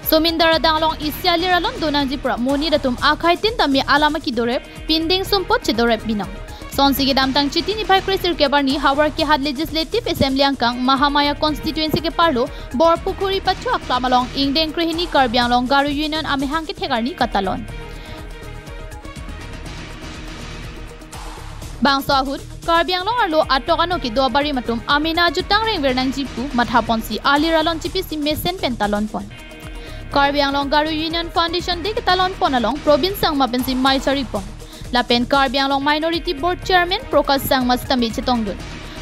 Somindara danglong isiali ralon donang jipra moni datum akhai tin tami alama ki dorep pinding sumpot chidorep binang. Sonsi ke damtang chitini bhai kresir kebarni hawar ke had legislative assembly angkang Mahamaya constituency ke parlo Borpukhuri pachu aklamalong ingdeng krehini Karbi Anglong Garo union amehang ke thegarni katalon. Bangso ahut Karbi Anglong arlo atokano ki dobari matum amina jutang rengvernang jipu mathaponsi aliralon chipisi mesen pentalon pon. Karbi Anglong Garo union foundation de talon ponalong province sangma pensi maisari pon. Lapen Karbi Anglong minority board chairman Prakash Sangma tami chitongdun.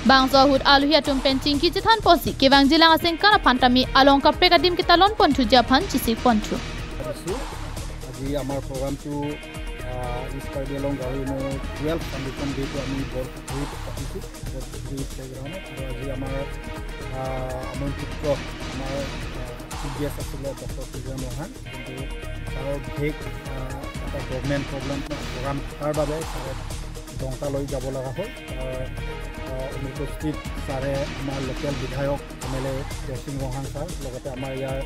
Bangso ahut aluhia tumpen chingki chithan posi kewang jilang aseng kana phantami along kaprekadim ki talon ponthu japan chisik ponthu. আজি আমাৰ প্ৰগ্ৰামটো east Karbi Anglong Garo ইউনিয়নৰ 12 foundation ডেটো আমি বৰপুখুৰীত পাতিছোঁ, বৰপুখুৰী প্লেগ্ৰাউণ্ডত। আৰু আজি আমাৰ আমন্ত্ৰিত আমাৰ চিফ গেষ্ট আছিলে ডক্টৰ তুলিৰাম ৰংহাং, কিন্তু ছাৰৰ বিশেষ এটা গভমেণ্ট প্ৰগ্ৰাম থকাৰ বাবে ছাৰে দংকালৈ যাব লগা হ'ল। তাৰ অনুপস্থিত ছাৰে আমাৰ লোকেল বিধায়ক এম এল এ জয়সিং ৰংহাং ছাৰ, লগতে আমাৰ ইয়াৰ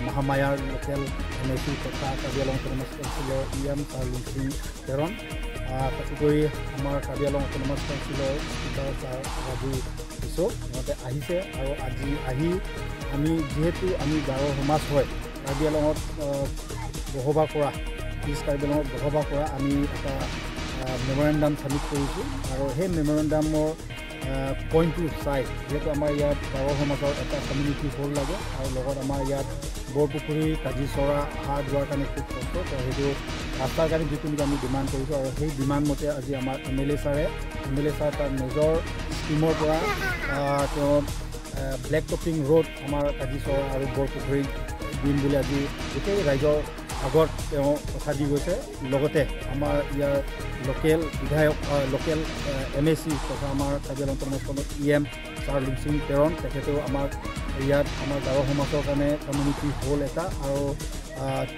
মহামায়াৰ লোকেল এম এ চি তথা কাৰ্বি আংলং অট'নমাছ কাউন্সিলৰ ই এম ছাৰ লুংচিং তেৰণ, তদুপৰি আমাৰ কাৰ্বি আংলং অট'নমাছ কাউন্সিলৰ স্পীকাৰ ছাৰ ৰাজু কিশোৰ সিহঁতে আহিছে। আৰু আজি আহি আমি যিহেতু আমি গাৰো সমাজ হয়, কাৰ্বি আংলঙত বসবাস কৰা, ইষ্ট কাৰ্বি আংলঙত বসবাস কৰা আমি এটা মেমৰেণ্ডাম ছাবমিট কৰিছোঁ। আৰু সেই মেমৰেণ্ডামৰ পইণ্টটো চাই যিহেতু আমাৰ ইয়াত গাৰো সমাজৰ এটা কমিউনিটি হল লাগে আৰু লগত আমাৰ ইয়াত বৰপুখুৰী কাজিচৰা অহা যোৱাৰ কাৰণে খুব কষ্ট, তো সেইটো ৰাস্তাৰ কাৰণে যিটো নেকি আমি ডিমাণ্ড কৰিছোঁ। আৰু সেই ডিমাণ্ড মতে আজি আমাৰ এম এল এ ছাৰে, এম এল এ ছাৰ তাৰ নিজৰ স্কীমৰ পৰা তেওঁ ব্লেক টপিং ৰোড আমাৰ কাজিচৰা আৰু বৰপুখুৰীত দিম বুলি আজি গোটেই ৰাইজৰ আগত তেওঁ কথা দি গৈছে। লগতে আমাৰ ইয়াৰ লোকেল বিধায়ক, লোকেল এম এ চি তথা আমাৰ Karbi Anglong autonomous E M sir Lungching Teron, তেখেতেও আমাক ইয়াত আমাৰ গাৰো সমাজৰ কাৰণে কমিউনিটি হল এটা আৰু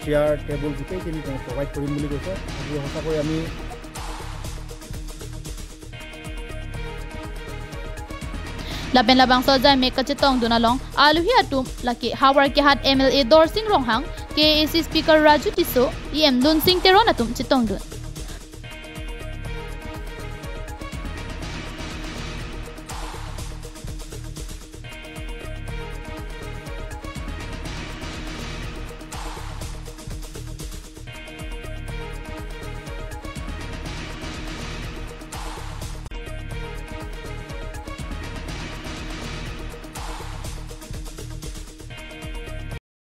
চেয়াৰ টেবুল গোটেইখিনি তেওঁ প্ৰভাইড কৰিম বুলি কৈছে। আজি সঁচাকৈ আমি Lapen labang so jai me kachetong dunalong aluhi atum laki hawar ke hat MLA Dorsing Ronghang KAC speaker Raju Tiso EM Lunsing Teron atum chitong dun.